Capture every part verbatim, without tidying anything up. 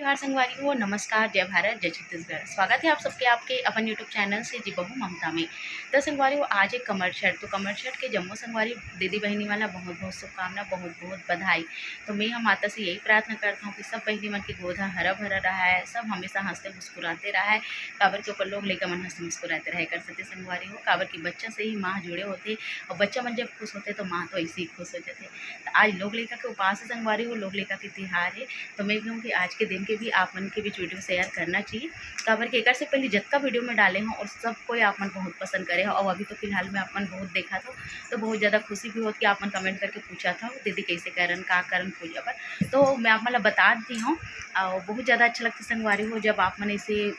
नमस्कार संगवारी हो, नमस्कार, जय भारत, जय छत्तीसगढ़। स्वागत है आप सबके आपके अपन YouTube चैनल से जी बहू ममता में। तो संगवारी हो, आज एक कमरछठ, तो कमरछठ के जम्मो संगवारी दीदी बहिनी मन ला बहुत बहुत शुभकामना, बहुत बहुत बधाई। तो मैं हम माता से यही प्रार्थना करता हूँ कि सब बहिनी मन के गोद ह हरा भरा रहा है, सब हमेशा हंसते मुस्कुराते रहा है, काबर के ओकर लोग लइका मन हंसते मुस्कुराते रहे कर सकते संगवारी हो, काबर कि बच्चा से ही माँ जुड़े होते और बच्चा मन जब खुश होते तो माँ तो ऐसे ही खुश हो जाते। तो आज लोग लइका के उपास है संगवारी हो, लोग लइका के तिहार है। तो मैं कहूँ कि आज के दिन के भी आप मन के बीच वीडियो शेयर करना चाहिए, काबर कि एकर से पहले जतका वीडियो में डाले हों और सब कोई आप मन बहुत पसंद करे हो, और अभी तो फिलहाल में आप मन बहुत देखा था, तो बहुत ज़्यादा खुशी भी होत कि आप मन कमेंट करके पूछा था दीदी कैसे करन, का करन पूजा पर। तो मैं आप मन ला बता दी हूँ, और बहुत ज़्यादा अच्छा लगता संगवारी हो जब आप मन ऐसे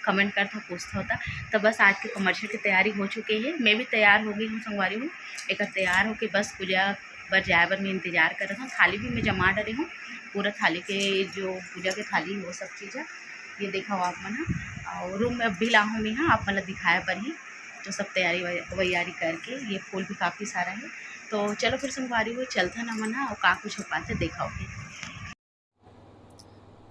कमेंट करत हो, पूछत हो। त बस आज के कमरछठ के तैयारी हो चुके है, मैं भी तैयार हो गई हूँ संगवारी हो। एकर तैयार होके बस पूजा बर जाए बर मैं इंतजार करत हूँ। थाली भी मैं जमा डरे हूँ, पूरा थाली के जो पूजा के थाली वो सब चीज़ है। ये देखा हो आप मन ह, और रूम में अभी लाहूँ मैं ह आप मन ला दिखाए बर ही। तो सब तैयारी वै-, वैयारी करके ये फूल भी काफ़ी सारा है। तो चलो फिर संगवारी हो चलथन हमन ह, और का कुछ हो पाथे देखा हो फिर।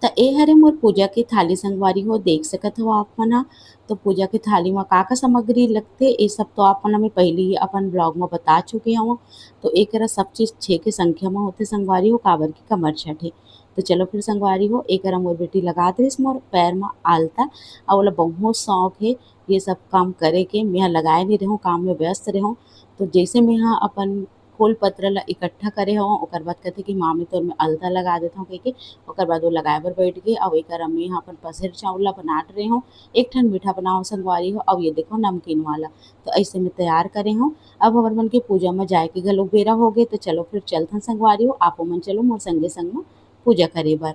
त ए हरे मोर पूजा के थाली संगवारी हो, देख सकत हो आप मन ह। तो पूजा के थाली म का-का सामग्री लगथे, ए सब तो आप मन ल मैं पहिली ही अपन vlog म बता चुके हवं। तो ए करा सब चीज छे के संख्या म होथे संगवारी हो, काबर कि कमरछठ हे। तो चलो फिर संगवारी हो, ए करा मोर बेटी लगा दे रिहिस मोर पैर म आलता, अउ ओला बहुत शौक हे ये सब काम करे के। मेंहा लगाए नइ रेहेंव, काम में व्यस्त रेहेंव। तो जइसे मेंहा अपन फूल पत्र ला इकट्ठा करे हवं, ओकर बाद कथे कि मामी तोर में अलता लगा देथंव कहिके, ओकर बाद वो लगाए बर बैठ गे। अउ एकर अम्मी ह अपन पसेर चाउर ला बनात रहे हवं, एक ठन मीठा बनाओ संगवारी हो, अउ ये देखो नमकीन वाला। तो ऐसे में तैयार करे हवं। अब हमर मन के पूजा में जाए के घलो बेरा हो गे, तो चलो फिर चलथन संगवारी हो, आपो मन चलो मोर संगे संग में पूजा करे बर।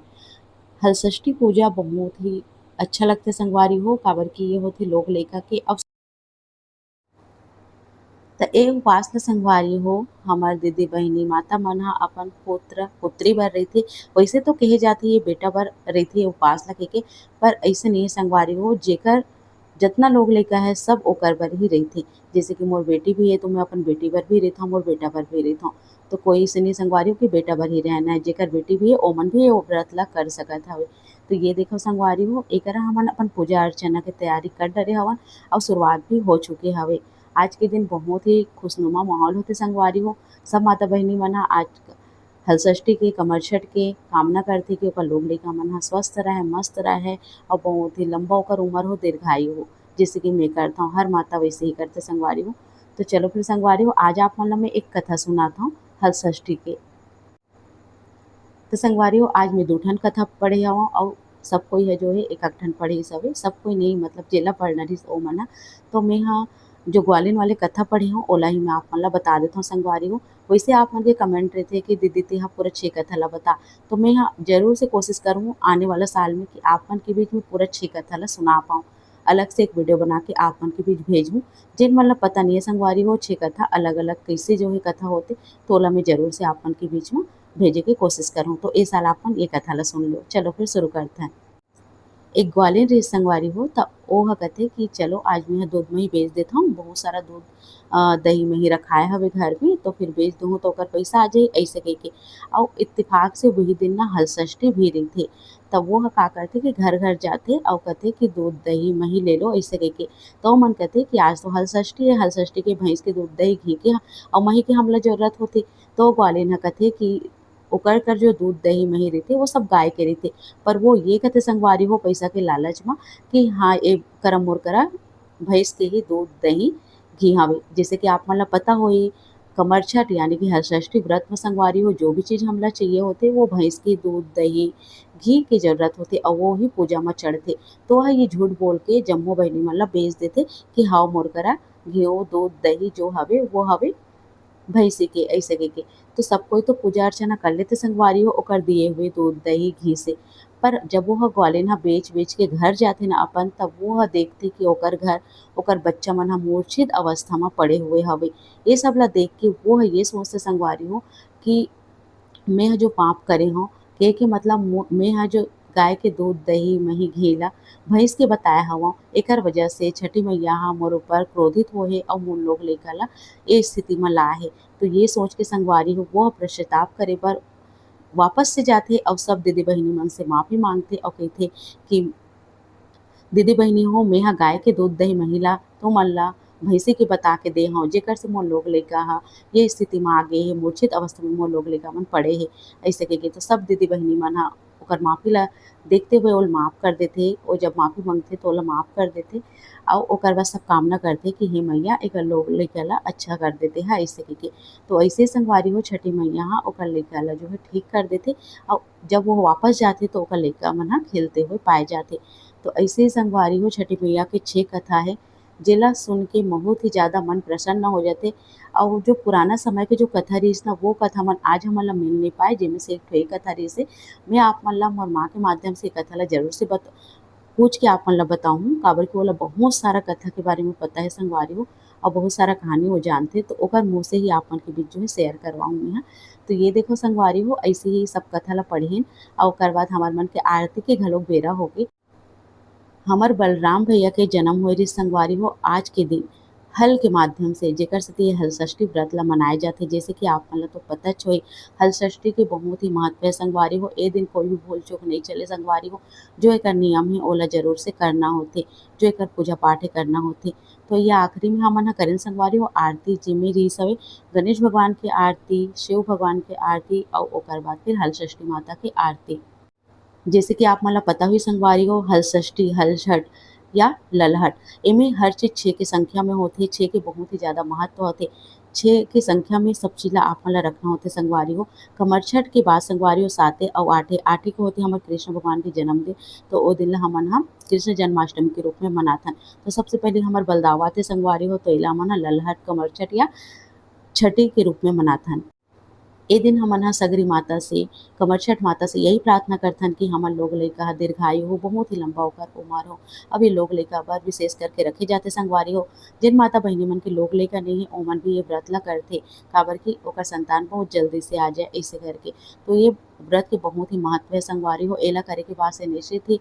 हलषष्ठी पूजा बहुत ही अच्छा लगथे संगवारी हो, काबर कि ये होथे लोग लइका के अवसर। त ए उपास ल संगवारी हो, हमर दीदी बहिनी माता मन ह अपन पुत्र पुत्री बर रहिथे। वइसे तो कहे जाथे ये बेटा बर रहिथे उपास ल कहिके, पर अइसे नइ हे संगवारी हो, जेकर जतना लोग लइका हे सब ओकर बर ही रहिथे। जइसे कि मोर बेटी भी हे तो मैं अपन बेटी बर भी रहिथंव, मोर बेटा बर भी रहिथंव। तो कोई अइसे नइ हे संगवारी हो कि बेटा बर ही रहना हे, जेकर बेटी भी हे ओमन भी ये व्रत ल कर सकत हवे। तो ये देखो संगवारी हो, एकरा हमन अपन पूजा अर्चना के तैयारी कर डरे हवन अउ शुरुआत भी हो चुके हवे। आज के दिन बहुत ही खुशनुमा माहौल होथे संगवारी हो। सब माता बहिनी मन ह आज हलषष्ठी के, कमरछठ के कामना करथे कि ओकर लोग लइका मन ह स्वस्थ रहय, मस्त रहय अउ बहुत ही लंबा ओकर उमर हो, दीर्घायु हो, जइसे कि मैं करथंव। हर माता वइसे ही करथे संगवारी हो। तो चलो फिर संगवारी हो, आज आप मन ल मैं एक कथा सुनात हंव हलषष्ठी के। तो संगवारी हो, आज मैं दू ठन कथा पढ़े हवं अउ सब कोई ह जो हे एक एक ठन पढ़े हवे, सब कोई नहीं, मतलब जेला पढ़ना रहिस ओ मन ह। तो मैं ह जो ग्वालिन वाले कथा पढ़े हवं, ओला ही मैं आप मन ला बता देथंव संगवारी हो। वइसे आप मन के कमेंट रहिथे कि दीदी तेहा पूरा छे कथा ला बता, तो मैं ह जरूर से कोशिश करहूँ आने वाला साल में कि आप मन के बीच में पूरा छे कथा ला सुना पाऊँ। अलग से एक वीडियो बना के आप मन के बीच भेजहूँ। जेन मन ला पता नहीं हे संगवारी हो, छे कथा अलग-अलग कइसे जो हे कथा होथे, तो ओला मैं जरूर से आप मन के बीच में भेजे के कोशिश करहूँ। तो ए साल आप मन ये कथा ला सुन लो। चलो फिर शुरू करथन। एक ग्वालिन रहिस संगवारी हो, त ओ ह कथे कि चलो आज मैं ह दूध मही बेच देथंव, बहुत सारा दूध, अ, दही मही रखाए हवे घर में, तो फिर बेच दूहूँ तो ओकर पइसा आ जाही, अइसे कहिके। अउ इत्तेफाक से वही दिन ना हलषष्ठी भी रहिथे। तब वो ह का करथे कि घर-घर जाथे अउ कथे कि दूध, दही, मही ले लो, अइसे कहिके। त ओमन कथे कि आज तो हलषष्ठी हे, हलषष्ठी के भैंस के दूध, दही, घी के ह-, अउ मही के हमला जरूरत होथे। तो ग्वालिन ह कथे कि ओकर कर जो दूध, दही, मही रहिथे, वो सब गाय के रहिथे। पर वो ये कथे संगवारी हो पइसा के लालच म कि हाँ, ए करा मोर करा भैंस के ही दूध, दही, घी हवे। जइसे कि आप मन ल पता होही, कमरछठ यानी कि हलषष्ठी व्रत म संगवारी हो, जो भी चीज हमला चाहिए होथे, वो भैंस के दूध, दही, घी के जरूरत होथे अउ वो ही पूजा म चढ़थे। तो वह ये झूठ बोल के जम्मो बहिनी मन ल बेच देथे कि हव मोर करा घीव, दूध, दही जो हवे, वो हवे भैंसी के, अइसे कहिके। तो सब कोई तो पूजा अर्चना कर लेथे संगवारी हो, ओकर दिए हुए दूध, दही, घी से। पर जब वो ह ग्वालिन ह बेच-बेच के घर जाथे न अपन, तब वो ह देखथे कि ओकर घर, ओकर बच्चा मन ह मूर्छित अवस्था म पड़े हुए हवे। ये सब ला देख के वो ह ये सोचथे संगवारी हो कि मैं ह जो पाप करे हंव, कहे के मतलब मो-, मैं ह जो गाय के दूध, दही, मही, घी ला भैंस के बताए हवंव, एकर वजह से छठी मैया ह मोर ऊपर क्रोधित होए हे अउ मोर लोग लइका ला ए स्थिति म लाए हे। तो ये सोच के संगवारी हो, वो ह पश्चाताप करे बर वापस से जाथे अउ सब दीदी बहिनी मन से माफी मांगथे अउ कहिथे कि दीदी बहिनी हो, मेंहा गाय के दूध दही मही ला तुमन ला भैंसी के बता के दे हव, जेकर से मोर लोग लइका ह ये स्थिति म आ गे हे, मूर्छित अवस्था में मोर लोग लइका मन पड़े हे, अइसे कहिके। तो सब दीदी बहिनी मन ह ओकर माफी ला देखते हुए ओला माफ कर देथे। वो जब माफी मांगथे तो ओला माफ कर देथे अउ ओकर बाद सब कामना करथे कि हे मैया, एकर लोग लइका ला अच्छा कर देते ह, अइसे कहिके। तो अइसे संगवारी हो, छठी मैया ह ओकर लइका ला जो है ठीक कर देथे अउ जब वो वापस जाथे तो ओकर लइका मन ह खेलते हुए पाए जाथे। तो अइसे ही संगवारी हो, छठी मैया के छह कथा है, जेला सुन के बहुत ही ज्यादा मन प्रसन्न हो जाथे। अउ जो पुराना समय के जो कथा रहिस ना, वो कथा मन आज हमन ला मिल नहीं पाए, जेमे से एक ठो एक कथा रहिस हे। मैं आप मन ला मोर माँ के माध्यम से ये कथा ला जरूर से बत-, पूछ के आप मन ला बताहूँ, काबर कि ओला बहुत सारा कथा के बारे में पता है संगवारी हो, अउ बहुत सारा कहानी वो जानथे, तो ओकर मुँह से ही आप मन के बीच जो है share करवाहूँ मैं ह। तो ये देखो संगवारी हो, अइसे ही सब कथा ला पढ़ेन, अउ ओकर बाद हमर मन के आरती के घलोक बेरा होगे। हमर बलराम भैया के जन्म होए रिहिस संगवारी हो आज के दिन, हल के माध्यम से, जेकर सेती ये हल षष्ठी व्रत ला मनाए जाथे। जैसे कि आप मन ला तो पता च होही, हल षष्ठी के बहुत ही महत्व है संगवारी हो। ए दिन कोई भी भूल चूक नहीं चले संगवारी हो, जो एकर नियम है ओला जरूर से करना होथे, जो एकर पूजा पाठ है करना होथे। तो ये आखिरी में हमन ह करेन संगवारी हो आरती, जेमे रिहिस हवे गणेश भगवान के आरती, शिव भगवान के आरती अउ ओकर बाद फिर हल षष्ठी माता के आरती। जैसे कि आप मन ला पता हुई संगवारी हो, हल षष्ठी, हल छठ या ललहट, एमे हर चीज छः के संख्या में होथे। छः के बहुत ही ज्यादा महत्व होथे। छः के संख्या में सब चीज ला आप मन ला रखना होथे संगवारी हो। कमरछठ के बाद संगवारी हो साते अउ आठे, आठे के होथे हमर कृष्ण भगवान के जन्मदिन, तो ओ दिन ला हमन ह कृष्ण जन्माष्टमी के रूप में मनाथन। तो सबसे पहले हमर बलदाव आथे संगवारी हो, तो एला हमन ह ललहट, कमरछठ या छठी के रूप में मनाथन। ए दिन हमन ह सगरी माता से, कमरछठ माता से यही प्रार्थना करथन कि हमर लोग लइका ह दीर्घायु हो, बहुत ही लंबा ओकर उमर हो। अब ये लोग लइका बर विशेष करके रखे जाथे संगवारी हो। जिन माता बहिनी मन के लोग लइका नहीं है, ओमन भी ये व्रत ला करथे, काबर कि ओकर संतान बहुत जल्दी से आ जाए, ऐसे करके। तो ये व्रत के बहुत ही महत्व है संगवारी हो। एला करे के बाद से निश्चित ही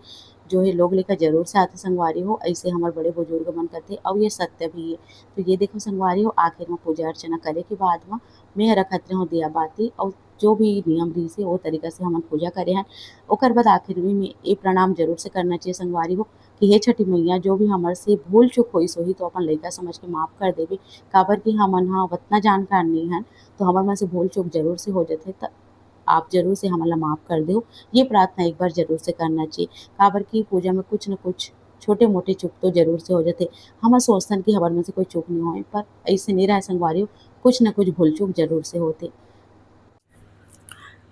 जो है लोग लइका जरूर से आथे संगवारी हो, ऐसे हमर बड़े बुजुर्ग मन करथे, अउ ये सत्य भी है। तो ये देखो संगवारी हो, आखिर में पूजा अर्चना करे के बाद में मैं ह रखत रहूँ दिया बाती, अउ जो भी नियम रहिस हे, वो तरीका से हमन पूजा करे हन। ओकर बाद आखिर में, में ये प्रणाम जरूर से करना चाहिए संगवारी हो कि हे छठी मैया, जो भी हमर से भूल चूक होइस होही, तो अपन लइका समझ के माफ कर देबे, काबर कि हमन ह उतना जानकार नहीं हन, तो हमर मन से भूल चूक जरूर से हो जथे। त आप जरूर से हमन ला माफ कर देव। ये प्रार्थना एक बार जरूर से करना चाहिए, काबर कि पूजा में कुछ न कुछ छोटे मोटे चूक तो जरूर से हो जथे। हमन सोचथन कि हमर मन से कोई चूक नहीं होए, पर ऐसे नहीं रहे संगवारी हो, कुछ न कुछ भूल चूक जरूर से होथे।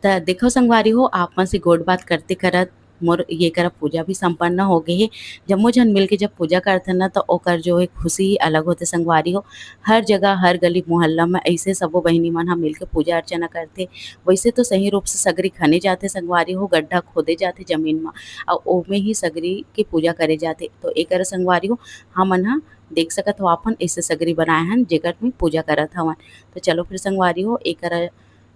त देखो संगवारी हो, आप मन से गोठ बात करते करत मोर ये करा पूजा भी संपन्न हो गए हे। जम्मो झन मिलके जब पूजा करथन ना, तो ओकर जो है खुशी ही अलग होथे संगवारी हो। हर जगह, हर गली मोहल्ला में ऐसे सबो बहिनी मन ह मिलके पूजा अर्चना करथे। वैसे तो सही रूप से सगरी खने जाथे संगवारी हो, गड्ढा खोदे जाथे जमीन म, अउ ओमे ही सगरी के पूजा करे जाथे। तो एकर संगवारी हो, हमन ह देख सकत हो, अपन ऐसे सगरी बनाए हन, जेकर में पूजा करत हवन। तो चलो फिर संगवारी हो, एकर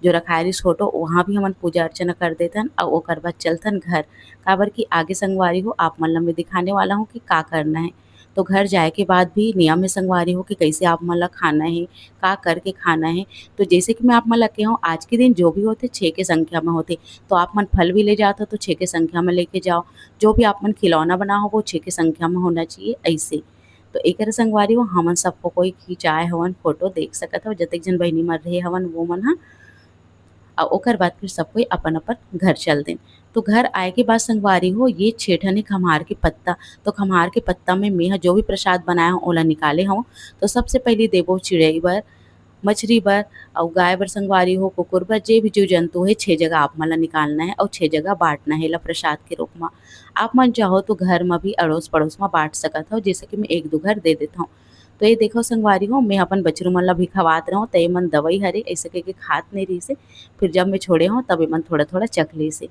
जो रखाए रिहिस फोटो, वहाँ भी हमन पूजा अर्चना कर देथन, अउ ओकर बाद चलथन घर, काबर कि आगे संगवारी हो, आप मन ल मैं दिखाने वाला हूँ कि का करना है। तो घर जाए के बाद भी नियम है संगवारी हो कि कैसे आप मन ल खाना है, का करके खाना है। तो जैसे कि मैं आप मन ल कहे हूँ, आज के दिन जो भी होथे, छः के संख्या में होथे, तो आप मन फल भी ले जात हो, तो छः के संख्या में लेके जाओ। जो भी आप मन खिलौना बनाओ, वो छः के संख्या में होना चाहिए, ऐसे। तो एकर संगवारी हो, हमन सबको कोई खिंचाए हवन फोटो, देख सकत हो, जतेक जन बहिनी मन रहे हवन, वो मन ह। अउ ओकर बाद फिर सब कोई अपन-अपन घर चल देन। तो घर आए के बाद संगवारी हो, ये छे ठन हे खम्हार के पत्ता। तो खम्हार के पत्ता में मेंह जो भी प्रसाद बनाए हव, ओला निकाले हव। तो सबसे पहिली देबो चिड़ई बर, मछरी बर, अउ गाय बर संगवारी हो, कुकुर बर, जे भी जीव जंतु हे, छे जगह आप मन ला निकालना हे अउ छे जगह बांटना हे एला प्रसाद के रूप म। आप मन चाहो तो घर म भी अड़ोस पड़ोस म बांट सकत हव, जैसे कि मैं एक दू घर दे देत हव। तो ये देखो संगवारी हो, मैं अपन बछरू मन ला भी खवात रहूं, त ये मन दवाई हरे ऐसे कह के खात नहीं रहिस हे। फिर जब मैं छोड़े हव, तब ये मन थोड़ा थोड़ा चख लिस हे।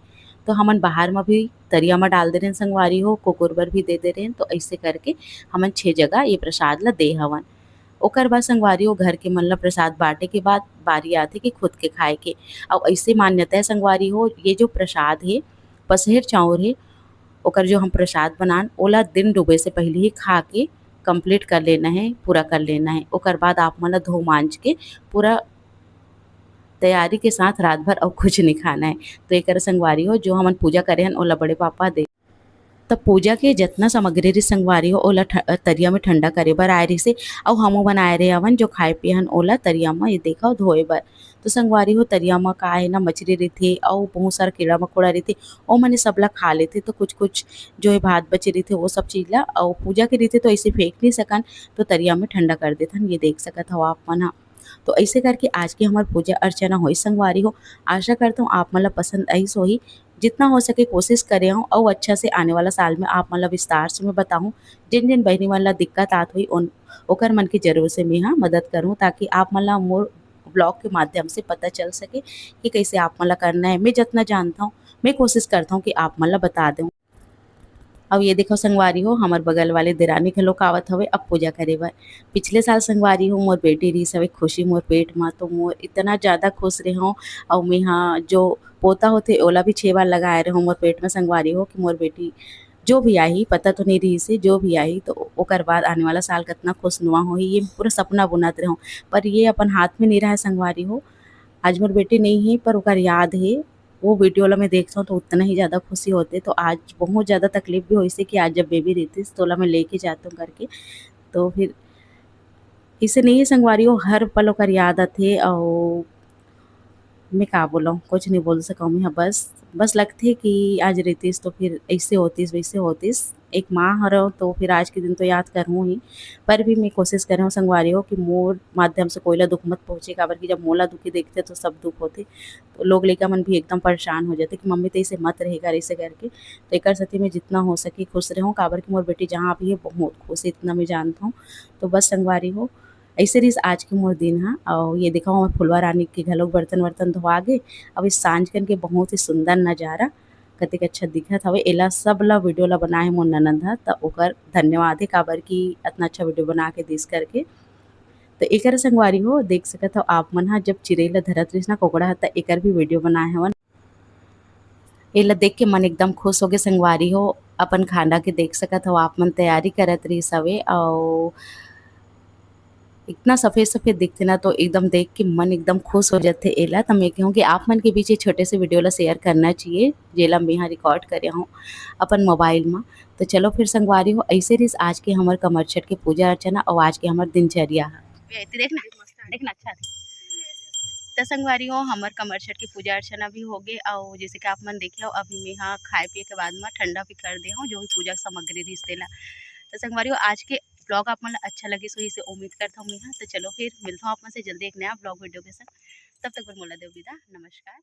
तो हमन बाहर म भी तरिया म डाल दे रहेन संगवारी हो, कुकुर बर भी दे दे रहेन। तो ऐसे करके हमन छे जगह ये प्रसाद ला दे हवन। ओकर बाद संगवारी हो, घर के मन ला प्रसाद बांटे के बाद बारी आथे कि खुद के खाए के। अउ ऐसे मान्यता है संगवारी हो, ये जो प्रसाद हे, पसहेर चाउर हे, ओकर जो हम प्रसाद बनान, ओला दिन डूबे से पहिली ही खा के complete कर लेना हे, पूरा कर लेना हे। ओकर बाद आप मन ला धो मांज के पूरा तैयारी के साथ रात भर अउ कुछ नहीं खाना है। तो एकर संगवारी हो, जो हमन पूजा करे हन, ओला बड़े पापा दे। तब पूजा के जतना सामग्री रहिस संगवारी हो, ओला ठ-, तरिया में ठंडा करे बर आए रहिस हे, अउ हमू बनाए रहे हवन जो खाए पिए हन, ओला तरिया म ये देखव धोए बर। तो संगवारी हो, तरिया म का हे ना, मछरी रहिथे अउ बहुत सारा कीड़ा मकोड़ा रहिथे, ओ मने सबला खा लेथे। तो कुछ कुछ जो है भात बचे रहिथे, वो सब चीज ला, अउ पूजा के रहिथे तो ऐसे फेंक नहीं सकन, तो तरिया में ठंडा कर देथन। ये देख सकत हव आप मन ह। तो ऐसे करके आज के हमर पूजा अर्चना होई संगवारी हो। आशा करता हूँ आप मन ला पसंद आइस होही। जितना हो सके कोशिश करे हूँ अउ अच्छा से आने वाला साल में आप मन ला विस्तार से मैं बताऊँ। जिन जिन बहिनी मन ला दिक्कत आत होई, उन ओकर मन के जरूर से मैं हा मदद करूँ, ताकि आप मन ला मोर ब्लॉग के माध्यम से पता चल सके कि कैसे आप मन ला करना है। मैं जितना जानता हूँ, मैं कोशिश करता हूँ कि आप मन ला बता दूँ। अब ये देखो संगवारी हो, हमर बगल वाले देरानी घलोक आवत हवे अब पूजा करे बर। पिछले साल संगवारी हो, मोर बेटी रहिस हवे खुशी मोर पेट म, तो मोर इतना ज़्यादा खुश रहे हूँ। अउ मैं हा जो पोता होथे, ओला भी छह बार लगाए रहे हूँ मोर पेट में संगवारी हो, कि मोर बेटी जो भी आही, पता तो नहीं रहिस हे, जो भी आही, तो ओकर बाद आने वाला साल कितना खुशनुमा होही, ये पूरा सपना बुनत रहे हूँ। पर ये अपन हाथ में नहीं रहा संगवारी हो। आज मोर बेटी नहीं है, पर ओकर याद है। वो वीडियो ला मैं देखता हूँ तो उतना ही ज़्यादा खुशी होते। तो आज बहुत ज़्यादा तकलीफ भी होइसे कि आज जब बेबी रहितिस तो ओला मैं लेके जाता हूँ करके। तो फिर इसे नहीं है संगवारी हो, हर पल ओकर याद आथे। अउ मैं का बोलूँ, कुछ नहीं बोल सकूँ मैं। हाँ, बस बस लगथे कि आज रहितिस तो फिर ऐसे होतिस, वैसे होतिस। एक माँ हरव तो फिर आज के दिन तो याद करहूँ ही, पर भी मैं कोशिश करे हूँ संगवारी हो कि मोर माध्यम से कोई ला दुख मत पहुँचे, काबर कि जब मोला दुखी देखते तो सब दुख होते। तो लोग लइका मन भी एकदम परेशान हो जाते कि मम्मी तो ऐसे मत रहे कर, ऐसे करके। तो एकर सेती मैं जितना हो सके खुश रहूँ, काबर कि मोर बेटी जहाँ भी है बहुत खुश है, इतना मैं जानता हूँ। तो बस संगवारी हो, ऐसे रहिस आज के मोर दिन हा। अउ ये देखो हमर फुलवा रानी के घलोक बर्तन वर्तन धोआ गे। अब इस सांझ कन के बहुत ही सुंदर नजारा, कतेक अच्छा दिखत हवे। एला सब ला वीडियो ला बनाए मोर ननद हा, त ओकर धन्यवाद हे, काबर कि अतना अच्छा वीडियो बना के दिस करके। तो एकर संगवारी हो, देख सकत हो आप मन हा, जब चिरई ला धरत रहिस ना कोकड़ा हा, त एकर भी वीडियो बनाए हवन। एला देख के मन एकदम खुश होगे संगवारी हो। अपन खाना के देख सकत हो आप मन, तैयारी करत रहिस हवे। अउ इतना सफेद सफेद दिखथे ना, तो एकदम देख के मन एकदम खुश हो जाथे एला। त मैं कहूँ कि आप मन के बीच ये छोटे से वीडियो ला शेयर करना चाहिए, जेला मैं हा रिकॉर्ड करे हूँ अपन मोबाइल में। तो चलो फिर संगवारी हो, ऐसे रहिस आज के हमर कमरछठ के पूजा अर्चना अउ आज के हमर दिनचर्या हा। ये देख ना, देख ना, अच्छा दिख। त संगवारी हो, हमर कमरछठ के पूजा अर्चना भी हो गे, अउ जैसे कि आप मन देखे हो, अभी मैं हा खाए पिए के बाद में ठंडा भी कर दे हूँ, जो भी पूजा सामग्री रहिस तेला। त संगवारी हो, आज के ब्लॉग आप मन ला अच्छा लगिस होही, इसे उम्मीद करता हूँ मैं हा। त चलो फिर मिलता हूँ आप मन से जल्दी एक नया ब्लॉग वीडियो के साथ। तब तक बर मोला देव विदा, नमस्कार।